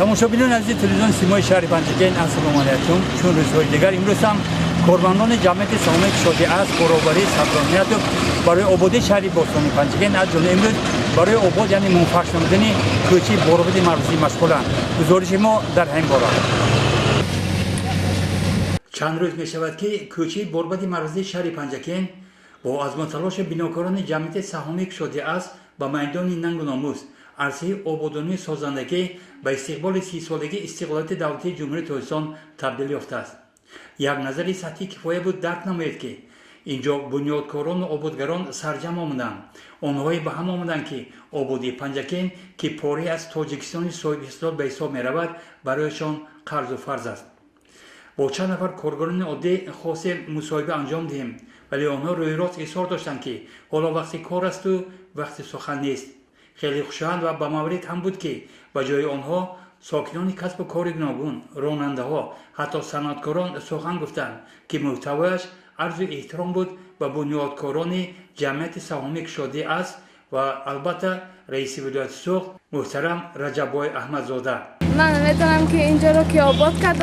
Тамошобинони азизи телевизиони Симои шаҳри Панҷакент, ассалому алайкум. Чун рӯзҳои дигар, имрӯз ҳам кормандони ҷамъияти саҳомии кушоди Асл баробарии Садрон Иноятов барои ободии шаҳри бостонии Панҷакент, аз ҷумла имрӯз барои обод, яъне мунфарш намудани кӯчаи Борбади Марвазӣ машғуланд. Гузориши мо дар ҳамин бора. Чанд рӯз мешавад, ки кӯчаи Борбади Марвазии шаҳри Панҷакент бо азму талоши бинокорони ҷамъияти саҳомии кушоди Асл ба майдони нангу номус, арсаи ободонию созандагӣ ба истиқболи 30-солагии истиқлолияти давлатии Ҷумҳурии Тоҷикистон табдил ёфтааст. Як назари сатҳӣ кифоя буд дарк намоед, ки ин ҷо бунёдкорону ободгарон сарҷам омаданд. Онҳое ба ҳам омаданд, ки ободии Панҷакент, ки порае аз Тоҷикистони соҳибистиқлол ба ҳисоб меравад, барояшон қарзу фарз аст. Бо чанд нафар коргарони оддӣ хостем мусоҳиба анҷом диҳем, вале онҳо рӯйрост изҳор доштанд, ки ҳоло вақти кор асту вақти сухан нест. Хеле хушоянд ва ба маврид ҳам буд, ки ба ҷои онҳо сокинони касбу кори гуногун, ронандаҳо, ҳатто санъаткорон сухан гуфтанд, ки мӯҳтавояш арзу эҳтиром буд ба бунёдкорони ҷамъияти саҳомии кушодии Асл ва албатта раиси вилояти Суғд муҳтарам Раҷаббой Аҳмадзода. Ман медонам, ки инҷоро ки обод кард,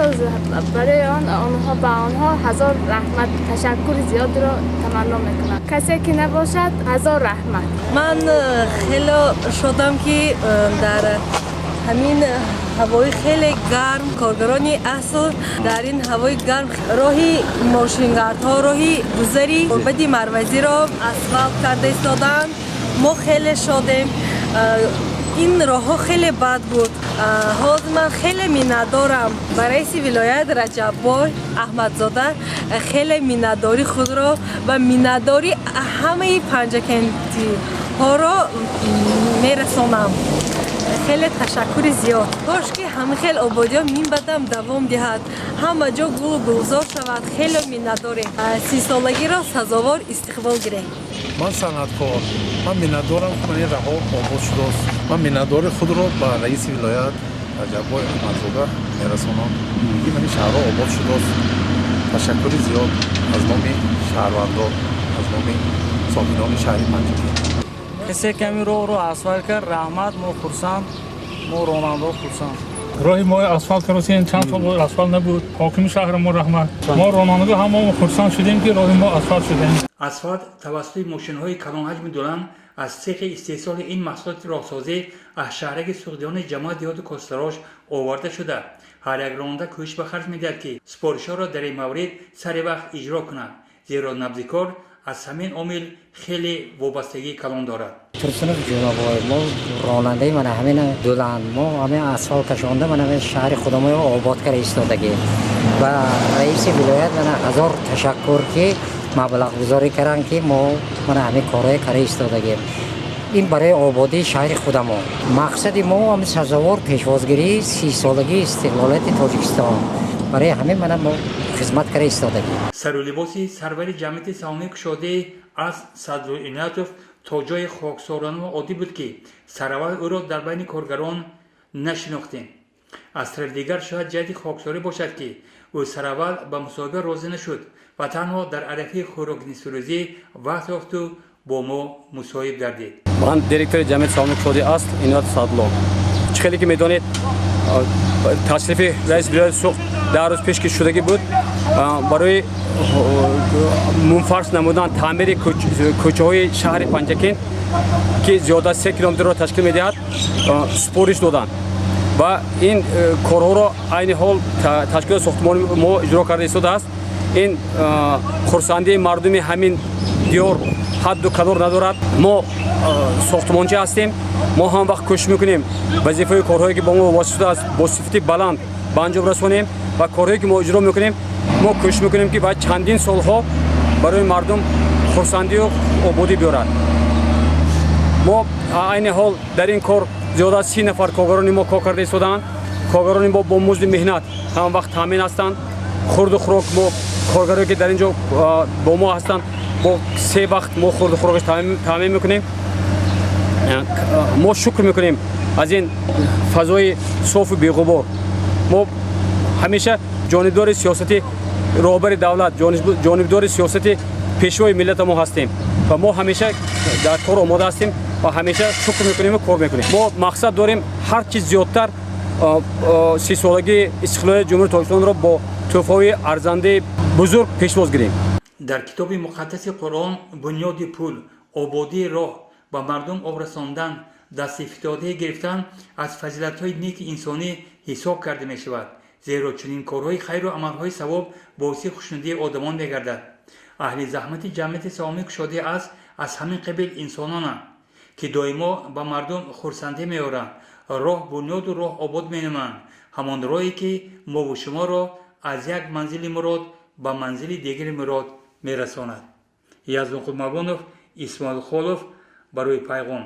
барои он онҳо ба онҳо ҳазор раҳмат, ташаккури зиёдро таманно мекунам. Касе ки набошад, ҳазор раҳмат. Ман хеле шодам, ки дар ҳамин ҳавои хеле гарм коргарони Асл дар ин ҳавои гарм роҳи мошингардҳо, роҳи гузари Борбади Марвазиро асфалт карда истоданд. Мо хеле шодем. Ин роҳҳо хеле бад буд. Ҳозир ман хеле миннатдорам ба раиси вилоят Раҷаббой Аҳмадзода. Хеле миннатдории худро ва миннатдории ҳамаи панҷакентиҳоро мерасонам. Хеле ташаккури зиёд. Кош ки ҳамин хел ободиҳо минбаъдам давом диҳад, ҳама ҷо гулу гулзор шавад. Хеле миннатдорем. 30-солагиро сазовор истиқбол гирем. Ман санъаткор, ман миннатдорам, ки ман ин раҳо обод шудааст. Ман миннатдори худро ба раиси вилоят Раҷаббой Аҳмадзода мерасонам, ки ман ин шаҳрҳо обод шудааст. Ташаккури зиёд аз номи шаҳрвандон, аз номи сокинони шаҳри Панҷакент. Касе ки ҳамин роҳро асфалт кард, раҳмат, мо хурсанд, мо ронандаҳо хурсанд. Роҳи мо асфалт каросен, чанд сол буд асфалт набуд. Ҳокими шаҳри мо раҳмат. Мо ронандагон ҳама хурсанд шудем, ки роҳи мо асфалт шудем. Асфалт тавассути мошинҳои калонҳаҷми дуланд аз цехи истеҳсоли ин маҳсулоти роҳсозӣ аз шаҳраки Суғдиёни ҷамоати деҳоти Костарош оварда шуда, ҳар як ронанда кӯшиш ба харҷ медиҳад, ки супоришҳоро дар ин маврид сари вақт иҷро кунад, зеро набзи кор аз ҳамин омил хеле вобастагии калон дорад. Турсунов Ҷурабой. Мо ронандаи мана ҳамин дуланд. Мо ҳамин асфалт кашонда, мана ҳамин шаҳри худамо обод карда истодагем. Ба раиси вилоят мана ҳазор ташаккур, ки маблағгузорӣ карданд, ки мо мана ҳамин корҳое карда истодагем. Ин барои ободии шаҳри худамон. Мақсади мо ҳамин сазовор пешвозгирии 30-солагии истиқлолияти Тоҷикистон. Барои ҳамин мана мо хизмат карда истодагем. Сару либоси сарвари ҷамъияти саҳомии кушодаи Асл Садру Иноятов то ҷои хоксорону оддӣ буд, ки сараввал ӯро дар байни коргарон нашинохтем. Аз тарафи дигар, шояд ҷиҳати хоксорӣ бошад, ки ӯ сараввал ба мусоҳиба розӣ нашуд ва танҳо дар арафаи хӯроки нисфирӯзӣ вақт ёфту бо мо мусоҳиб гардид. Ман директори ҷамъияти саҳомии кушодаи Асл Иноят Садло. Чӣ хеле ки медонед, ташрифи раиси вилояти Суғд 10 рӯз пеш ки шудагӣ буд, барои мунфарш намудан таъмири кӯчаҳои шаҳри Панҷакент, ки зиёда аз 3 километрро ташкил медиҳад, супориш доданд ва ин корҳоро айни ҳол ташкилоти сохтмони мо иҷро карда истодааст. Ин хурсандии мардуми ҳамин диёр ҳадду канор надорад. Мо сохтмончӣ ҳастем. Мо ҳам вақт кӯшиш мекунем вазифаи корҳое, ки ба мо вобаста шудааст, бо сифати баланд ба анҷом расонем ва корҳое, ки мо иҷро мекунем, мо кӯшиш мекунем, ки баъд чандин солҳо барои мардум хурсандию ободӣ биёрад. Мо айни ҳол дар ин кор зиёда аз 30 нафар коргарони мо кор карда истодаанд. Коргарони мо бо музди меҳнат ҳама вақт таъмин ҳастанд. Хурду хӯрок мо коргарое, ки дар ин ҷо бо мо ҳастанд, бо се вақт мо хурду хӯрокаш таъмин мекунем. Мо шукр мекунем аз ин фазои софу беғубор. Мо ҳамеша ҷонибдори сиёсати роҳбари давлат, ҷонибдори сиёсати пешвои миллата мо ҳастем ва мо ҳамеша дар кор омода ҳастем ва ҳамеша шукр мекунем ва кор мекунем. Мо мақсад дорем ҳар чи зиёдтар 30-солагии истиқлолияти Ҷумҳурии Тоҷикистонро бо тӯҳфаҳои арзандаи бузург пешвоз гирем. Дар китоби муқаддаси Қуръон бунёди пул, ободии роҳ, ба мардум об расондан, дастифтодае гирифтан аз фазилатҳои неки инсонӣ ҳисоб карда мешавад, зеро чунин корҳои хайру амалҳои савоб боиси хушнудии одамон мегардад. Аҳли заҳмати ҷамъияти саҳомии кушодии асл аз ҳамин қабил инсононанд, ки доимо ба мардум хурсандӣ меоранд, роҳ бунёду роҳ обод менамоянд, ҳамон роҳе, ки мову шуморо аз як манзили мурод ба манзили дигари мурод мерасонад. Яздонқул Мавлонов, Исмоил Холов барои Пайғом.